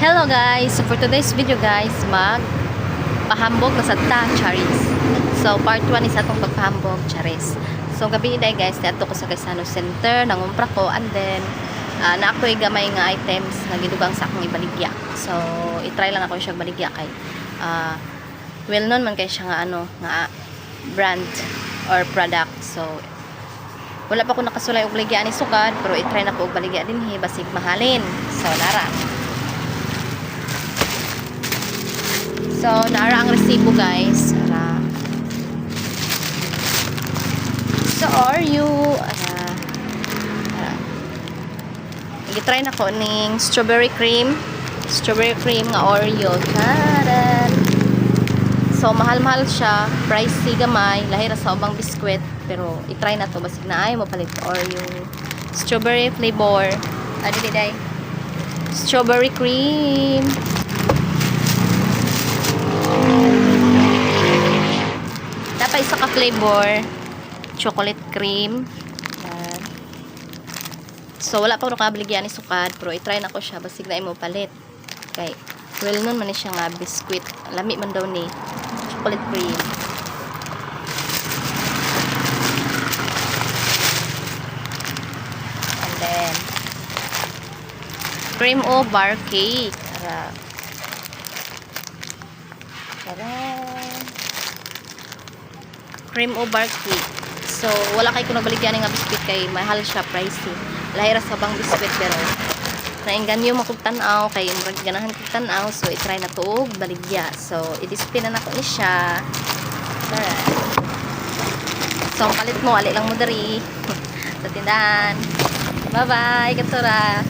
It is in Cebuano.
Hello guys! So for today's video guys, mag pahambog na sa ta, Charis. So part 1 is atong pagpahambog, Charis. So gabi day guys, niadto ko sa Gaisano Center, nangumpra ko and then na ako'y gamay nga items nga gidugang sa akong ibaligya. So i-try lang ako siya baligya kay well known man kay siya nga ano nga brand or product. So wala pa ko nakasulay og baligya ni sukad, pero i-try na ko og baligya dinhi basig mahalin. So nara. So, naara ang resibo guys. Ara. So, Oreo. Ara. Ara. I-try na ko ning strawberry cream. Strawberry cream nga Oreo. Taran! So, mahal-mahal siya. Pricey gamay. Lahi ra sa ubang biskwit. Pero, i-try na to. Basig na ay mo palit Oreo. Strawberry flavor. Ah, dili day. Strawberry cream. Dapat isa ka flavor. Chocolate cream. Yan. So, wala pa ko nakabaligyan ni sukad. Pero, i-try na ko siya. Basig na imo palit. Kay, well known man ni siya nga biscuit. Lami man daw ni chocolate cream. And then, cream o bar cake. Tara. Tara. Cream o bar cake. So, wala kay ko nabaligyan nga biscuit kay mahal siya, pricey. Lahi ra sa bang biscuit pero nainganyo mo kog tan-aw kay murag ganahan kog tan-aw, so i-try na to og baligya. So, i-display na nako ni siya. Tara. So, ang palit mo, ali lang mo diri sa tindahan. Bye-bye, katsura.